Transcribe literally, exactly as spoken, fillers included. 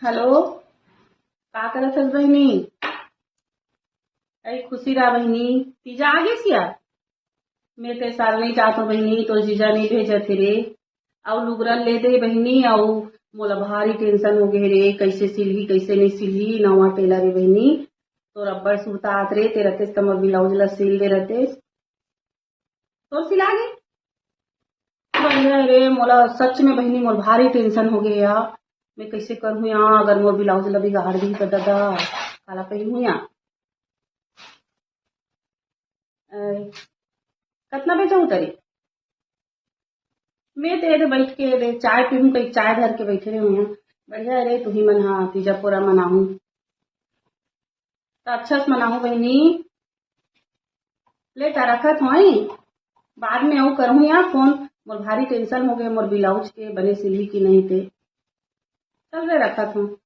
Hello, का करत हस बहिनी? अरे खुशी रहा बहिनी, तीजा आ गेस या? मैं ते साल नहीं जात हूँ बहिनी, तो जीजा नहीं भेजत हे रे। अउ लुगरा ले दे बहिनी, अउ मोला भारी टेंशन हो गए रे, कैसे सिलही कैसे नहीं सिलही, नवा टेलर है बहिनी। तोर अब्बड़ सुरता आत रे, ते रहतेस त मोर ब्लाउज ला सिल दे रहतेस। तोर सिला गे? बढ़िया रे, मोला सच में बहिनी मोर भारी टेंशन हो गए यार। मैं कैसे करूँ यार, अगर मोर ब्लाउज ला बिगाड़ दी तो दादा काला पहनूँ यार। अ, कतना बजे उतरी? मैं ते एदे बैठ के एदे चाय पीहूँ कही चाय धर के बैठे रहे हुए हैं। बढ़िया रे, तुही मन हा तीजा पोरा मनाहूँ। त अच्छा से मनाहूँ बहिनी। ले त रखत होई, बाद में अउ करहूँ या फोन। मोर भारी टेंशन हो गए मोर ब्लाउज के, बने सिलही कि नहीं ते। चल रे, रखत हूँ।